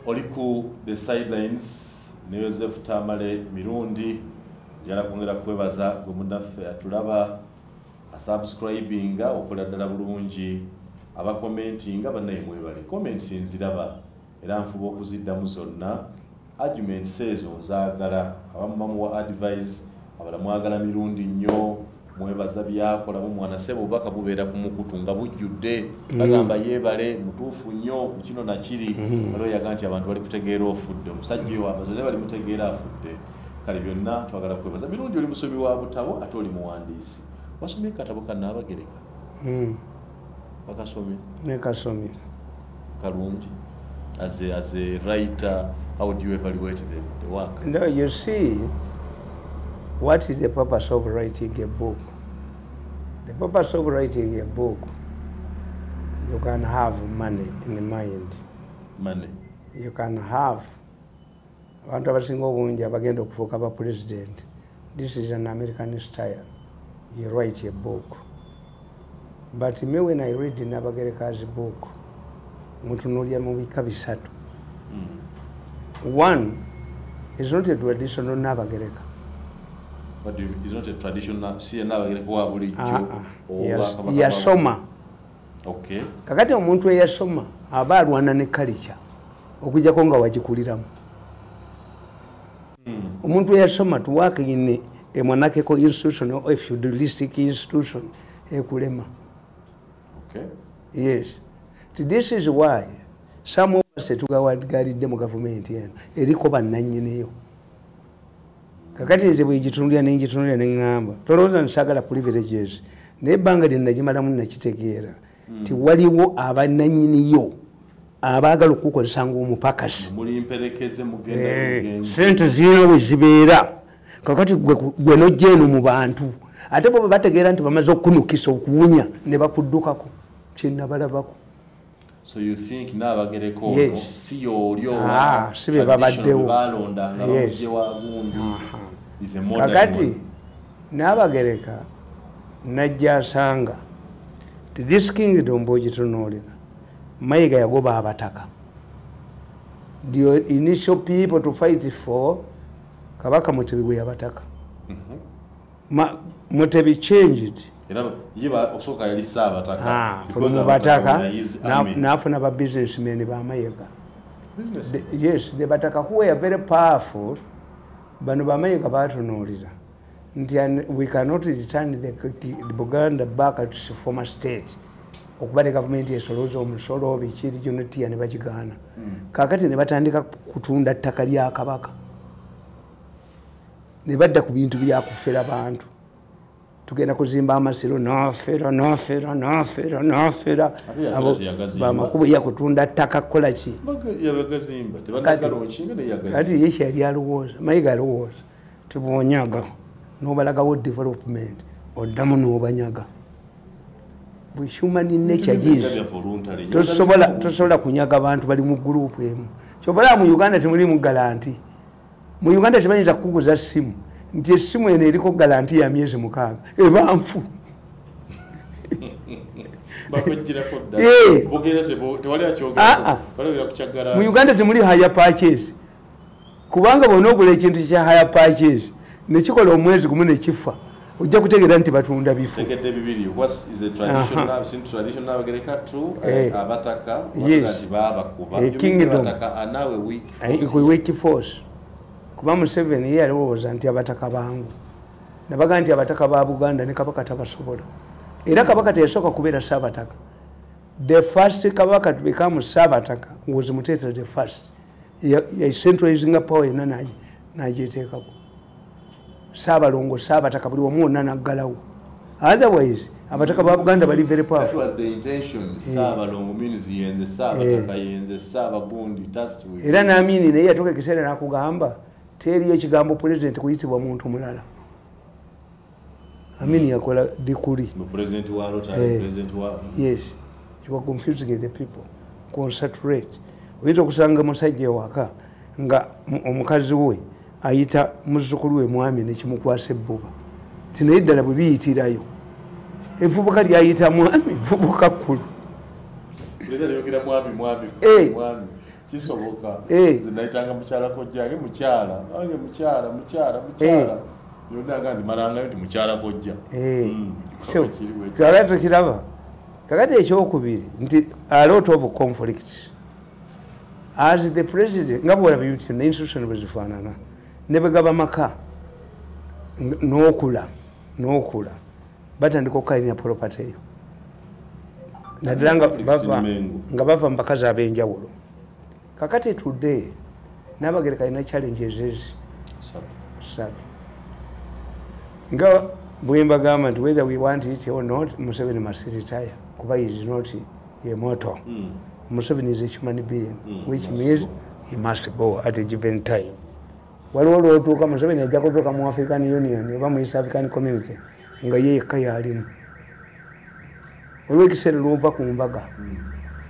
Oli ku The Sidelines ne Joseph Tamale Mirundi. Njala kwongera kwebaza gwe munnaffe atulaba, asubscribinga, okola ddala bulungi, abacommentinga, bannaye mwebale. Comments nziraba era nfuba okuziddamu zonna. Arguments ezo nzaagala. Abamu bamuwa advice, abalala mwagala Mirundi nnyo, mwebaza byakolamu. Mwana sebo, obubaka bubeera ku mukutu nga bujjudde, bagamba yeebale, mutuufu nnyo ku kino nakiri. Waliwo yaga nti abantu bali kutegeera ofudde, omusajja oyo amazone bali mutegeera afudde. Kale byonna twagala kwebaza. Mirundi, oli musomi wa butabo ate oli muwandiisi. Wasomye katabo ka Nnaabagereka? Bakasomye? Nekasomye. Kalungi? As a writer, how do you evaluate the work? No, you see, what is the purpose of writing a book? The purpose of writing a book, you can have money in the mind. Money. You can have abantu abasinga obungi abagenda okufuuka ba president. This is an American style. You write a book. But me, when I read Nabagereka's book, mutunuulira mu bika bisatu. One is not a traditional Nabagereka. What do you, is not a traditional, si Nnaabagereka wa bulijjo? Ah, ah. Oba kabaka? Yasoma. Kakati omuntu eyasoma aba alwana ne culture, okujjako nga wagikuliramu. Omuntu eyasoma to work in a monarchical institution or a feudalistic institution ekulema. Yes, this is why some of us tetugawagalidde mu gavumenti eno eriko bannannyiniyo. Kakati nze bwegitunulira nengitunulira neŋŋamba, tolowooza nsaagala privileges, naye ebbanga lye nagimalamu nakitegeera ti waliwo abannannyiniyo abaagala okukozesa ng'omupakasi. Muli mperekeze, mugenda bugenzi. Sente zirina we zibeera. Kakati gwe nojja eno mu bantu, ate bo bwe bategeera nti bamaze okunukisa okuwunya ne bakuddukako, kyenabalabako. So you think Nnaabagereka ono Yes. si yooli? Ah, si be babaddewo. Balonda nga Yes. bamugye wa gundi is a modern Kakati one. Naabagereka najja asanga ti this kingdom bwogitunuulira, Mayiga yagoba abataka, the initial people to fight for Kabaka Mutebi bwe yabataka. Mutebi changed. Era ye osooka yali Ssaabataka. Ah, from Because Bataka abataka his army. N'afuna ba businessmen bamayiga. Business. Yes, the Bataka who were very powerful, bano bamayiga batunuulira nti we cannot return the Buganda back to its former state, okuba ne gavumenti esolooza omusolo biki gyonotiya, ne bakigaana. Kakati ne batandika kutunda ttaka lya Kabaka, ne badda ku bintu byakufera bantu, tugenda kuzimba amasiro, nafera, nafera, nafera, nafera. Ate yafera Abo teyagazimba. bamakubo yakutunda ttaka kukola ki? Yabagazimba tebanagalonchinga naye yagazimba. Kati ye kyeyali alowooza, Mayiga alowooza tibwonyaga nobalagawo development, oddamu n'obanyaga. Bwe human nature Ebintu is bya voluntary. Tosobola kunyaga bantu bali mu gurupu emu. Kyobalaba mu Uganda temulimu guarantee. Mu Uganda tebayinza kukuguza simu nti essimu eno eriko guarantee ya myezi 6, eba nfu. Bakwegirako ddala. Bogera tewali Ah, akyogera. ah. Balogera ku kya guarantee. Mu Uganda temuli hire purchase, kubanga bw'onoogula ekintu kya hire purchase nekikola omwezi gumu nekifa, ojja kutegeera nti batunda bifo. Tegedde bibiri. What is a traditional, since traditional Nnabagereka two, abataka nti baabakuba. You mean Kingdom. abataka are now a weak force. Weak force, kuba Museveni ye yalowooza nti abataka bangu, nabaga nti abataka ba Buganda ne Kabaka tabasobola. Era Kabaka teyasooka kubeera Saabataka. The first Kabaka to become Saabataka was Mutesa the First. Yacentralizinga power yonna n'agiteekako Saabalongo, Saabataka, buli wamu wonna naggalawo. Otherwise abataka ba Buganda bali very That powerful. was the intention. Saabalongo means yenze Saabataka, yenze Saabagundi, that's with. Era n'Amini naye yatuuka ekiseera n'akugamba teriyo ekigambo president kuyitibwa muntu mulala. Amini yakola decree. Mu president wa Rotary, president wa Yes, you are confusing the people. Concentrate. Oyinza okusanga musajja ewaka nga omukazi we ayita muzzukulu we mwami, nekimukwasa ebbuba, ti naye ddala bwe biyitirayo evvubuka lyayita mwami, vubuka kkulu. President yogera mwami, mwami, mwami. Kisoboka. Nayitanga mukyala kojja, mukyala, ange mukyala, mukyala, mukyala. Yonna ndi malanga nti mukyala kojja. So kakati kiraba. Kakati ekyokubiri nti a lot of conflicts. As the president, nga bw'olaba ebintu ne institution bwe zifaanana, ne bwe gaba maka n'okula n'okula batandika okukayanya property eyo, naddala nga bava mu bakazi ab'enjawulo. Kakati today Nabagereka alina challenges ezi ssatu, nga bwe mbagamba nti whether we want it or not, Museveni must retire kuba he is not a mortal. Museveni is a human being, which means he must go at a given time. Waliwo lwotuuka Museveni ajja kutuuka mu African Union oba mu East African Community nga ye yekka yalimu. Waliwo ekiseera lwova ku mbaga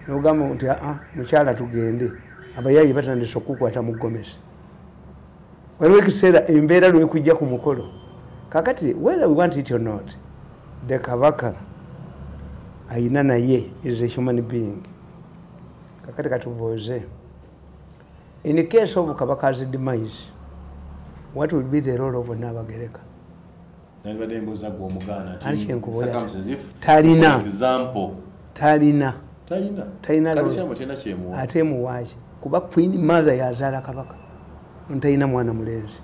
n'ogamba nti aa mukyala tugende, abayaayi batandise okukwata mu gomesi. Waliwo ekiseera embeera lwekujja ku mukolo. Kakati whether we want it or not, the Kabaka ayina naye is a human being. Kakati katubuuze, in the case of Kabaka's demise, what will be the role of Nabagereka? Talina. Talina. Talina. Ate muwaaki kuba Queen Mother yazaala Kabaka, ntalina mwana mulenzi.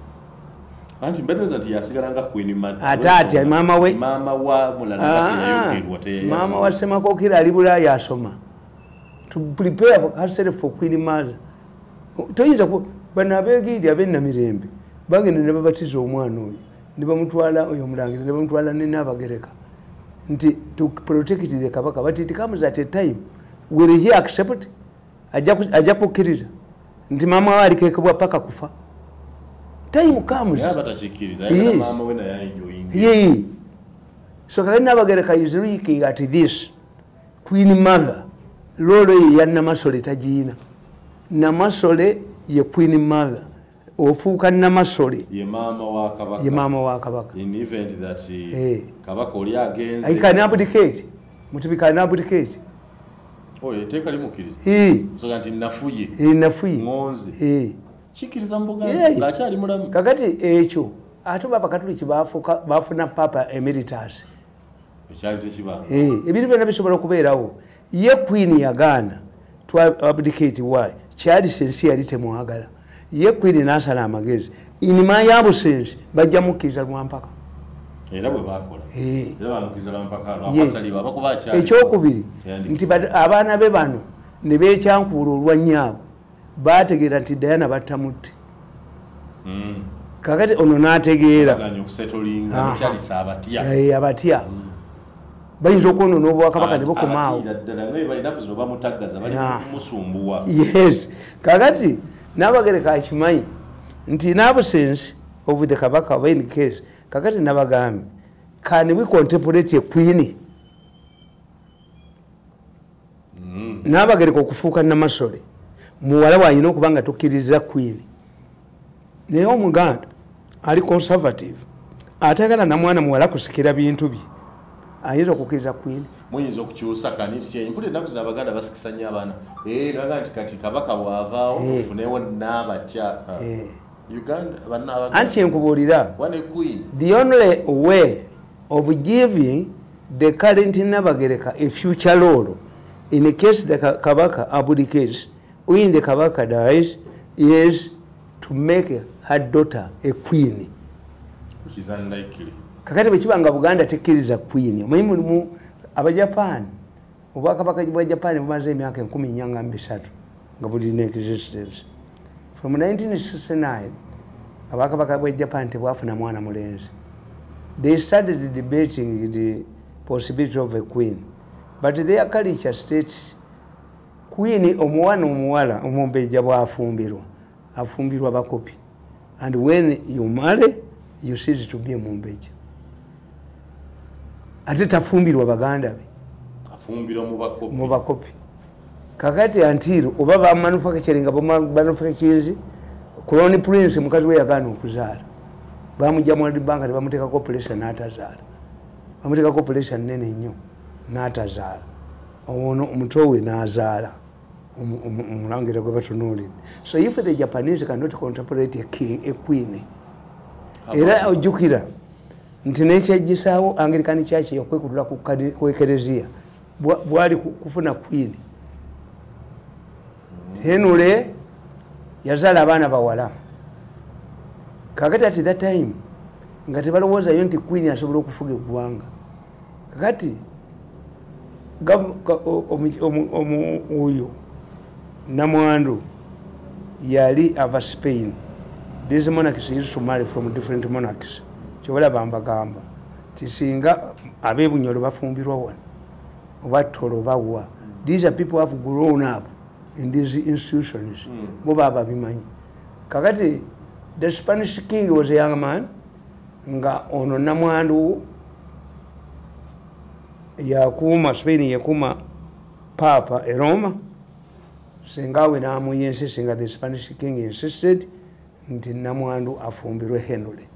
Anti mbadde nti yasigala nga Queen Mother. Ate atya maama we, maama wa mulala teyayogerwa, maama wa Ssemakokiro ali Bulaaya asoma. To prepare for herself for Queen Mother. Toyinza ku bano abeegiri ab'ennamirembe bagenda ne babatiza omwana oyo ne bamutwala oyo omulangira ne bamutwala ne Nabagereka nti to protect the Kabaka, but it comes at a time will he accept? Ajja kukkiriza nti maama we alikekebwa paka kufa. Time comes. Yes. So kakati Nabagereka is looking at this Queen Mother role ye ya Namasole tagiina. Namasole ye Queen Mother, ofuuka Namasole ye maama wa Kabaka, ye maama wa Kabaka. In event that Kabaka oli agenze, I can abdicate. Mutubi can abdicate. Oyo etteeka limukkiriza. So nti nafuye. Nafuye. Ngonze. Kikkiriza mu Buganda ng'akyali mulamu. Kakati ekyo ate oba Abakatuliki baafuna Papa Emeritus. Ekyali tekibanga. Ebintu byonna bisobola okubeerawo. Ye Queen yagaana to abdicate. Why? Charles ensi yali temwagala. Ye Queen n'asala amagezi. In my absence bajja mukkiriza lwampaka. Era bwe baakola. Era bamukkiriza lwampaka lwakataliba abakuba akyali. Ekyokubiri nti abaana be bano ne beekyankuula olwa nnyaabwe baategeera nti Diana battamutte. Kakati ono n'ategeera. Abatya. Bayinza okwonoona obwakabaka ne bukomaawo. Yes. Kakati Nabagereka akimanyi nti in absence of the Kabaka oba in case, kakati nabagambe, can we contemplate a queen? Nabagereka okufuuka Namasole muwala w'alina okuba nga tokkiriza queen. Naye Omuganda ali conservative, atayagala na mwana muwala kusikira bintu bye, ayinza okukkiriza queen. Muyinza okukyusa kaniti kye mpulira ennaku zino Abaganda basikisa nnyo abaana. Naga nti kati Kabaka bw'avaawo tufunewo n'abakya. Uganda banna Abaganda. Anti kye nkubuulira, the only way of giving the current Nabagereka a future role in case the Kabaka abdicates, when the Kabaka dies, is to make her daughter a queen. Which is unlikely. Kakati bwe kiba nga Buganda tekkiriza queen, omanyi mulimu Abajapaani, obwakabaka bwa Japan bumaze emyaka 1403 nga buli in existence. From 1969 obwakabaka bwa Japan tebwafuna mwana mulenzi. They started debating the possibility of a queen, but their culture states queen omwana omuwala omumbejja bw'afumbirwa afumbirwa bakopi, and when you marry you cease to be a mumbejja. Ate tafumbirwa baganda be, afumbirwa mu bakopi, mu bakopi. Kakati until oba ba manufacturing abo manufacturing Crown Prince mukazi we yagaana okuzaala, bamujja mu banka ne bamuteekako pressure n'atazaala, bamuteekako pressure nnene nnyo n'atazaala, ono omuto we n'azaala. Omulangira gwe batunuulidde. So if the Japanese cannot contemplate a king, a queen, era ojjukira nti n'ekyejjisaawo Anglican Church okwekutula ku ekereziya bwali kufuna queen. Henry yazaala abaana bawala. Kakati at that time nga tebalowoozayo nti queen asobola okufuga eggwanga. Kakati oyo namwandu yali ava Spain. These monarchs used to marry from different monarchs. Kyobalaba mbagamba nti singa ab'e Bunyoro bafumbirwa wano oba Toro bawa, these are people who have grown up in these institutions. Bo baba bimanyi. Kakati the Spanish king was a young man nga ono namwandu yakuuma Spain, yakuuma Papa e Roma. Singa we n'amuyensi, singa the Spanish king insisted nti namwandu afumbirwe Henry.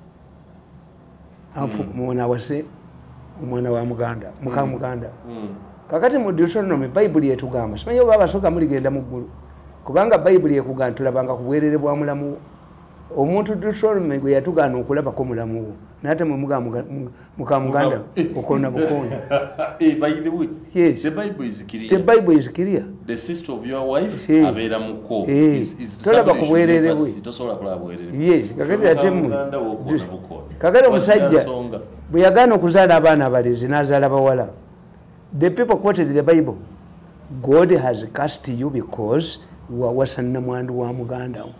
Mwana awase omwana wa Muganda, muka Muganda. Kakati mu Deuteronomy Bayibuli etugamba, simanyi oba abasooka muligenda mu ggulu, kubanga Bayibuli ekugamba tulabanga ku bwerere bwa mulamu wo. Omuntu Deuteronomy gwe yatugaana okulabako mulamu wo, n'ate mwe muka Muganda okona bukonyi. By the way, yes. The Bible is clear. The Bible is clear. The sister of your wife abeera muko. Tolaba ku bwerere bwe. Tosobola kulaba bwerere. Yes, kakati ate mmwe. Kakati omusajja bwe yagaana okuzaala abaana abalezi n'azaala bawala. The people quoted the Bible. God has cast you because wawasa namwandu wa muganda wo.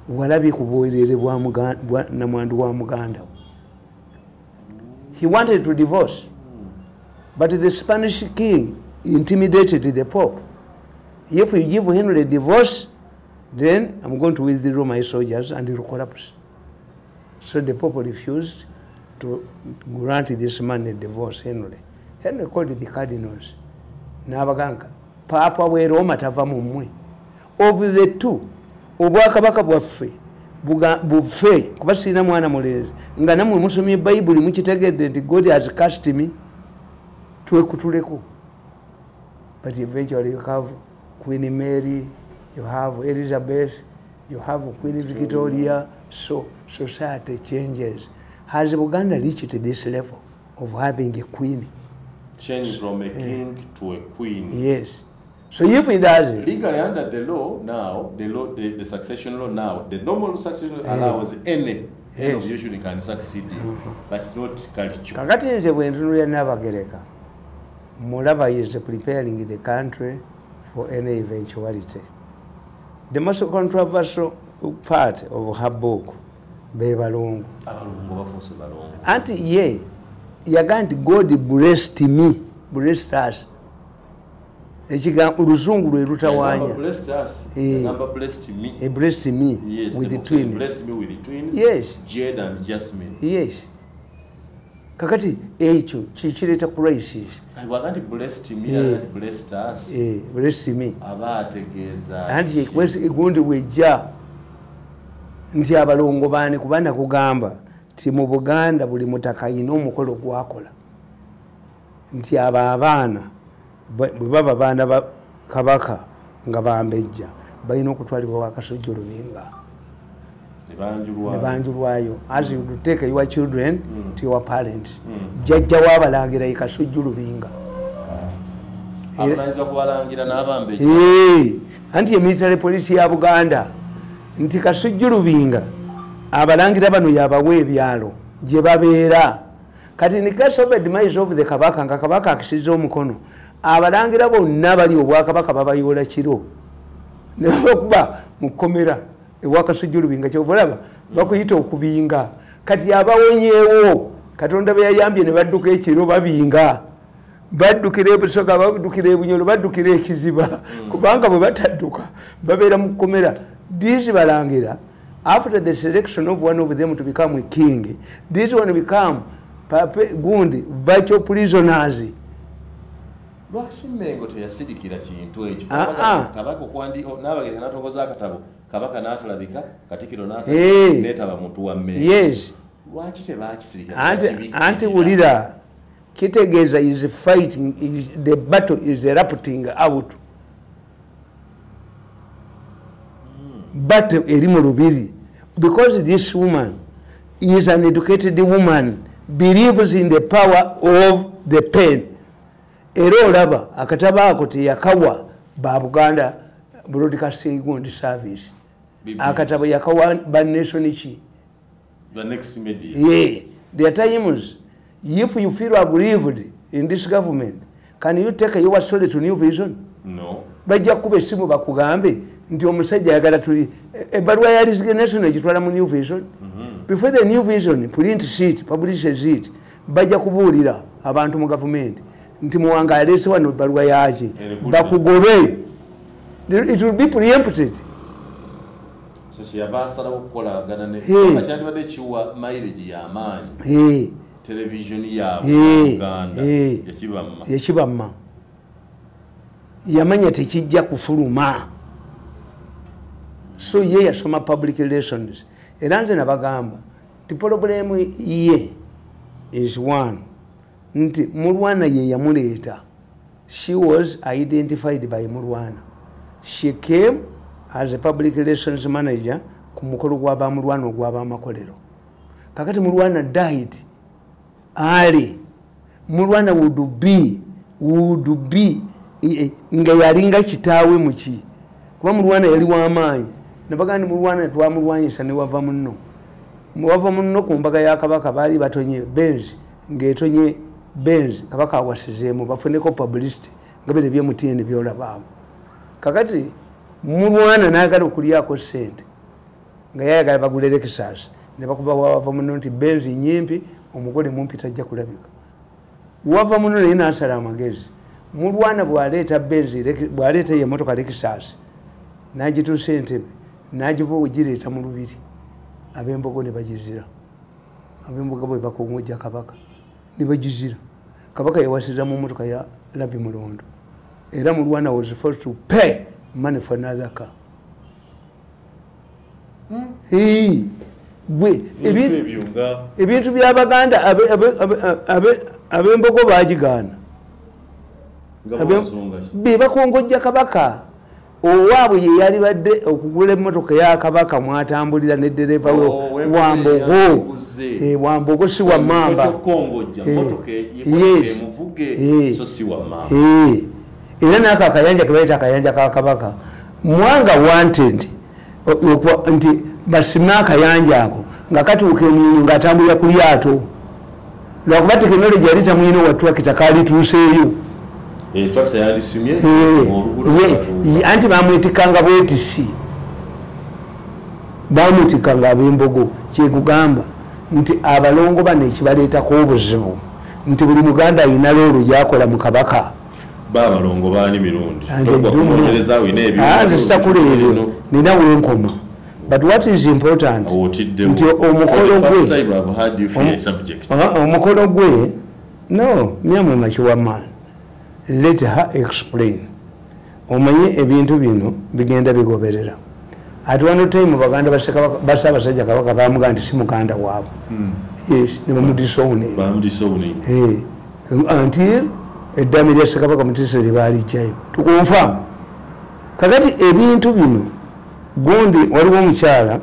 Walabye ku bwerere bwa namwandu wa muganda wo. He wanted to divorce, but the Spanish king intimidated the Pope. If you give Henry a divorce, then I'm going to withdraw my soldiers and it will collapse. So the Pope refused to grant this man a divorce, Henry. Henry called the cardinals. N'abaganga, Papa w'e Roma tava mu mmwe. Of the two, obwakabaka bwaffe bufe, kuba sirina mwana mulenzi, nga nammwe musomye Bayibuli mukitegedde nti God has cast me, twekutuleko. But eventually you have Queen Mary, you have Elizabeth, you have Queen Victoria, so society changes. Has Buganda reached this level of having a queen? Change from a king to a queen. Yes. So if it does it, legally under the law now, the law, the succession law now, the normal succession law allows any of you should can succeed, but it's not culture. Kakati nze bwe ntunulira Nnabagereka, Mulaba is preparing the country for any eventuality. The most controversial part of her book, be balongo. Abalongo bafuuse balongo. Anti ye yagamba nti God blessed me, blessed us. Oluzungu lwe lutawaanya. Blessed us. Yagamba blessed me. He blessed me yes, with the twins. Blessed me with the twins. Yes. Jade and Jasmine. Yes. Kakati ekyo kikireeta crisis. Kati bw'agamba nti blessed me and blessed us. Blessed me. Aba ategeeza. Anti egundi bw'ejja nti abalongo baani kuba nakugamba nti mu Buganda buli mutaka ayina omukolo gwakola. Nti abo abaana bwe baba baana ba Kabaka nga bambejja balina okutwalibwa wa Kasujju Lubinga. Ne banjulwayo. As you do take your children to your parents. Jjajja w'abalangira ye Kasujju Lubinga. Avunaanyizibwa ku balangira n'abambejja. Anti ye military police ya Buganda nti Kasujju Lubinga abalangira bano yabawa ebyalo gye babeera. Kati in case of the demise of the Kabaka nga Kabaka akisizza omukono, abalangira bonna bali obwakabaka babayoola kiro ne bakuba mu kkomera ewa Kasujju Lubinga. Kyova olaba bakuyita okubinga. Kati abawonyeewo Katonda bwe yayambye ne badduka ekiro babinga, baddukira e Busoga, baddukira e Bunyoro, baddukira e Kiziba, kubanga bwe batadduka babeera mu kkomera. These balangira, after the selection of one of them to become a king, this one become gundi virtual prisoners. Lwaki Mmengo teyasirikira kintu ekyo? Kabaka Nnabagereka n'atokoza akatabo, Kabaka n'atalabika, Katikkiro n'etaba muntu wa Mmengo. Yes. Lwaki tebakisirikira? Anti wulira, kitegeeza is fighting, the battle is erupting out. But eri mu lubiri, because this woman is an educated woman, believes in the power of the pen. Era olaba akatabo ako teyakawa ba Buganda Broadcasting Service. Akatabo yakawa ba Nation ki? The Next Media. Yeah. There are times, if you feel aggrieved in this government, can you take your story to New Vision? No. Bajja kuba essimu bakugambe nti omusajja ayagala tuli ebbaluwa ya resignation egitwala mu New Vision. Before the New Vision print it, publishes it, bajja kubuulira abantu mu gavumenti nti Muwanga aleese wano ebbaluwa yaki, bakugobe. It will be preempted. So kyeyava asalawo okukolagana ne kyandibadde kiwa mileage y'amaanyi television yaabwe Uganda yakibamma. Yakibamma. Yamanya tekijja kufuluma. So ye yasoma public relations. Era nze nabagamba nti problem ye is one, nti Mulwana ye yamuleeta. She was identified by Mulwana. She came as a public relations manager ku mukolo gw'abamulwana ogw'abamakolero. Kakati Mulwana died early. Mulwana would be nga yalinga kitaawe muki, kuba Mulwana yali w'amaanyi. Nabagamba nti Mulwana twamulwanyisa ne wava munno. Wava munno ku mbaga ya Kabaka baali batonye Benz, ng'etonye Benz, Kabaka awasizeemu bafuneko publicity nga bino eby'MTN by'olabaawo. Kakati Mulwana n'ayagala okulyako ssente nga yayagala bagule Lexus, ne bakuba wava munno nti Benz nnyimpi, omugole mumpi tajja kulabika. Wava munno naye n'asala amagezi. Mulwana bw'aleeta Benz, bw'aleeta emmotoka Lexus, n'agituusa Entebbe, n'agiva ogireeta mu lubiri, ab'embogo ne bagizira. Ab'embogo bwe bakongojja Kabaka ne bagizira. Kabaka yawasiza mu mmotoka ya Labi Mulondo. Era Mulwana was forced to pay money for another car. Ebintu by'Abaganda ab'embogo baagigaana. Be bakongojja Kabaka. Owaabwe ye yali badde okugula emmotoka ya Kabaka mwatambulira ne ddereeva we Wambogo. Wambogo si wa Mmamba. Era n'ako akayanja ke bayita akayanja ka Kabaka. Mwanga wanted nti basime akayanja ako nga katuuka emirimu ng'atambulira ku lyato. Lwakuba tekinologi yali tamwine wa twakita kaalituuseeyo. Anti bamwetikanga bwetisi, bamwetikanga ab'embogo. Kyekugamba nti abalongo bano ekibaleetako obuzibu nti buli Muganda ayina loolo gy'akola mu Kabaka. Babalongo baani mirundi sitakula ebyo nina wenkoma. But what is important nti omukolo gwe no myamwe makiwa man. Let her explain. Omanye ebintu bino bigenda bigoberera. At one time Baganda basabasajja Kabaka bamugamba nti si muganda waabwe. Yes, ne bamudisown. Bamudisown. Until eddami lya Ssekabaka Mutesa lye baalijjayo. Tukonfirm. Kakati ebintu bino gundi waliwo omukyala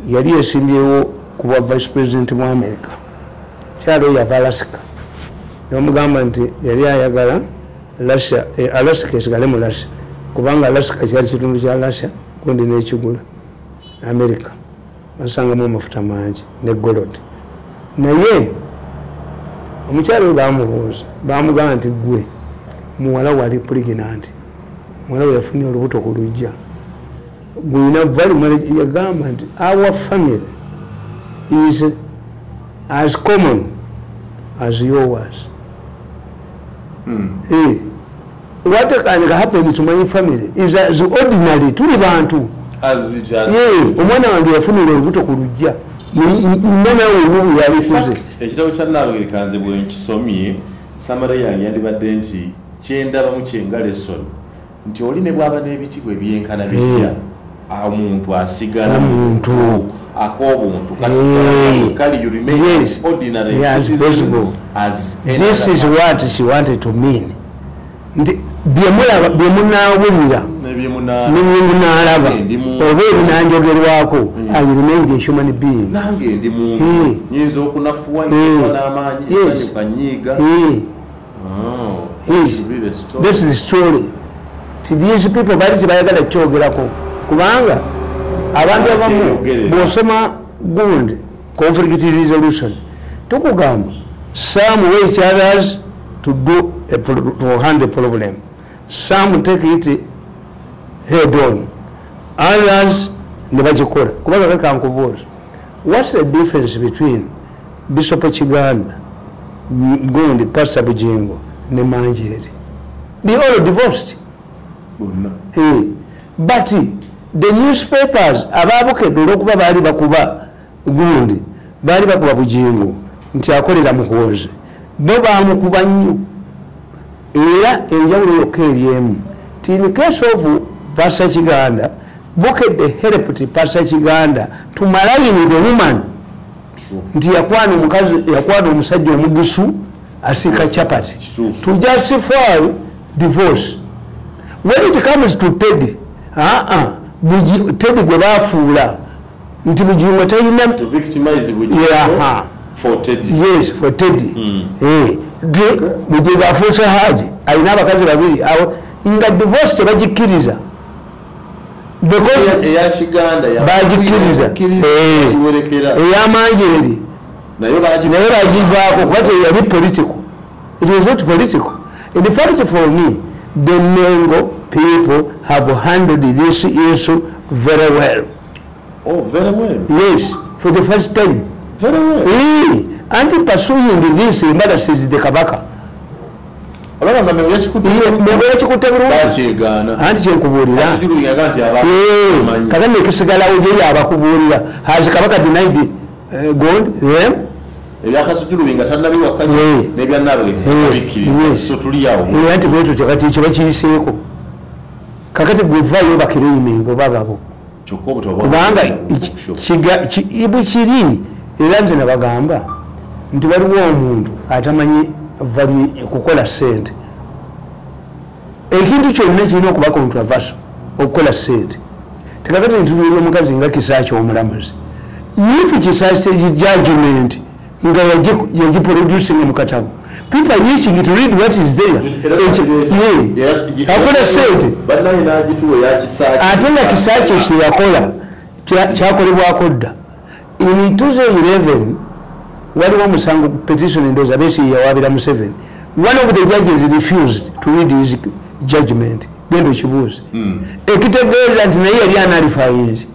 yali yesimbyewo ku bwa vice president mu America. Mukyala oyo yava Alaska. Yamugamba nti yali ayagala Russia, Alaska esigale mu Russia, kubanga Alaska kyali kitundu kya Russia, gundi n'ekigula America. Basangamu amafuta mangi ne gold. Naye omukyala oyo bamubuuza, bamugamba nti gwe muwala wali pregnant, muwala we yafunye olubuto ku luggya, gwina value. Yagamba nti our family is as common as yours. Hey, what can happen to my family is as ordinary. Tuli bantu. Omwana wange yafunira olubuto ku luggya. Nana we yalikuze. Ekitabo kya Nnaabagereka nze bwe nkisomye, summary yange yandibadde nti kyendabamu kyenga lesson nti oli ne bw'aba n'ebitiibwa ebyenkana bitya, omuntu asigala muntu. Ak'obuntu kasigala kali, you remain as ordinary as possible. As this is what she wanted to mean. Nti bye munaawulira Nebyemunaalaba oba ebinanjogerwako, I remain a human being. Nange ndi muntu, nyinza okunafuwa, n'amaanyi, esanyuka, nyiiga. That's the story. These people bali tebayagala kyogerako, kubanga abantu abamu bw'osoma gundi conflict resolution tukugamba some way others to do a, to handle a problem, some take it head on, others ne bagikola. Kubanga kaka nkubuuza, what's the difference between Bishop Kiganda, gundi Pastor Bujingo ne Manjeri? They all divorced. Hey. But the newspapers ababukedde olwokuba baali bakuba gundi, baali bakuba Bujingo nti akolera Muhoozi, bo bamukuba nnyo. Era enjawulo yokka eri emu ti in case of Pastor Kiganda, Bukedde helped Pastor Kiganda to malign the woman nti yakwana omukazi, yakwana omusajja omugusu asika chapati, to justify divorce. When it comes to Teddy, Teddy gwe bafuula nti Bujingo talina to victimize Bujingo for Teddy. Yes, for Teddy. Bujingo afuuse Haji, alina abakazi babiri awo, nga divorce tebagikkiriza because eya Kiganda bagikkiriza, eyamanjeeri nayo bagivaako kuba teyali political. It was not political. In fact, for me, the Mengo people have handled this issue very well. Oh, very well. Yes, for the first time. Very well. Really, anti-pursuing this embarrasses the Kabaka. Mengo yakikutte bulungi. Anti kyenkubuulira. Kakati ekisigalawo ye abakubuulira. Has Kabaka denied gold? Yeah. Ebyakasujulu nga tannabiwakanya n'ebyannaabwe so tuli awo. Anti bwe tutyo kati ekyo bakiyiseeko. Kakati gwevaayo bakireiminga oba babo. Kubanga bwe kiri, era nze nabagamba nti waliwo omuntu atamanyi kukola ssente. Ekintu kyonna kirina okuba controversial okukola ssente. Tekakati ntunuulira omukazi nga Kisaakye omulamuzi. If Kisaakye judgment nga yagiproducing mu katabo, people are itching to read what is there. Akola ssente. Ate nga Kisaakye kye yakola kyakolebwako dda. In 2011 waliwo omusango petition endowooza Besigye yawaabira Museveni. One of the judges refused to read his judgment. Genda okibuuze. Ekitegeeza nti naye yali analifayinze.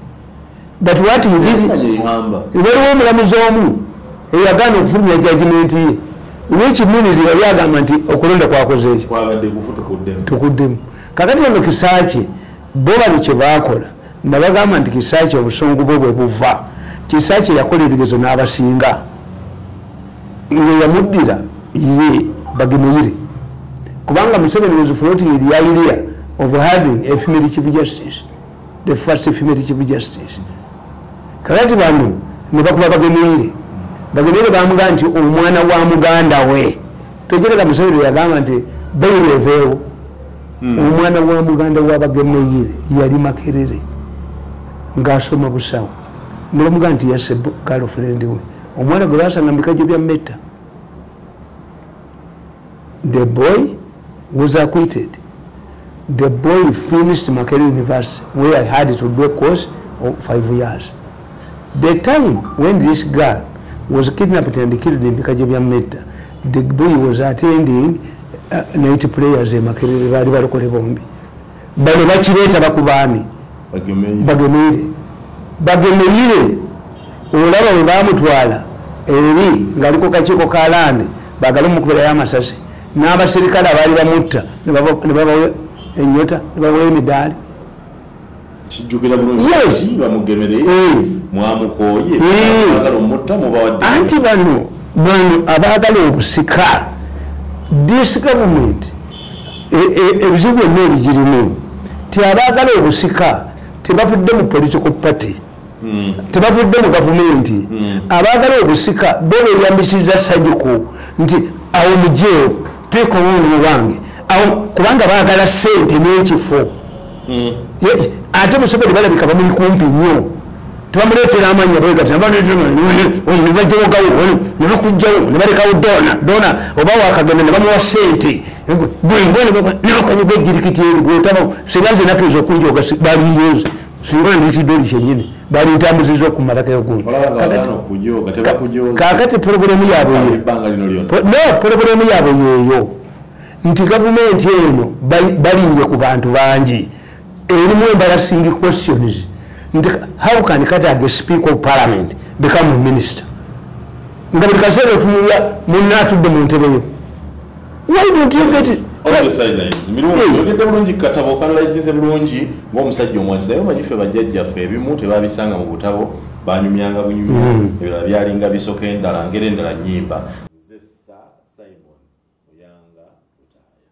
But what he did, waliwo omulamuzi omu eyagaana okufulumya judgment ye, which means yali agamba nti okulonda kwakoze eki tukuddemu. Kakati ono Kisaakye bo bano kye baakola nabagamba nti Kisaakye obusungu bwe bwe buva. Kisaakye yakola ebigezo n'abasinga, nga yamuddira ye Bagemeyire, kubanga Museveni was floating the idea of having a female chief justice, the first female chief justice. Kakati bano ne bakuba Bagemeyire. Bagemeyire bamugamba nti omwana wa muganda we. Tojjukira Museveni yagamba nti bail eveewo. Omwana wa muganda wa Bagemeyire yali Makerere ng'asoma busawo. Ne bamugamba nti yasse girlfriend we. Omwana gwe basanga mu bikajjo bya Metta. The boy was acquitted. The boy finished Makerere University, where I had to do a course of 5 years. The time when this girl was kidnapped and killed in bikajjo bya Metta, the boy was attending night prayers e Makerere, baali balokole bombi. Bano bakireeta bakubaani? Bagemeyire. Bagemeyire olaba bwe baamutwala eri ng'aliko kakiiko ka lande, baagale omukubirayo amasasi, n'abaserikale abaali bamutta ne babawa ennyota, ne babawa emidaali. Kijjukira bulungi bamugemereye, mwamukooye, baagala omutta mubawadde. Anti bano abaagala obusika, this government ebizibu byonna ebigirimu ti abaagala obusika tebavudde mu political party, tebavudde mu gavumenti. Abaagala obusika bo beeyambisizza sajiko nti awo muggyeewo teeka owuulu wange awo, kubanga baagala ssente n'ekifo. Ate Museveni balabika bamuli kumpi nnyo, tebamuleetera amanya bwegati nebajogawo nebakugjawo nebalekawo dona dona oba wakagenda nebamuwa sente nebakanyiga ejirikiti eri gwotaba. Singa nze nakkiriza okunjoga, balinjoze, singa ndikidoli kyenyini balintambuziza okumalakayo gundi. Kakati problem yaabwe, no, problem yaabwe yeeyo nti gavumenti eno balinye ku bantu bangi, erimu embarrassing questions nti how can Kadaga, speaker of parliament, become a minister, nga buli kaseera otunulira munna atudde mu ntebe yo? Why don't you get it? Oyogedde bulungi katabo, okanalizinze bulungi ng'omusajja omwandisi, naye omanyi ffe bajjajjaffe ebimu tebabisanga mu butabo, banyumyanga bunyumya. Ebirala byalinga bisoka, endala ngeri endala nyimba.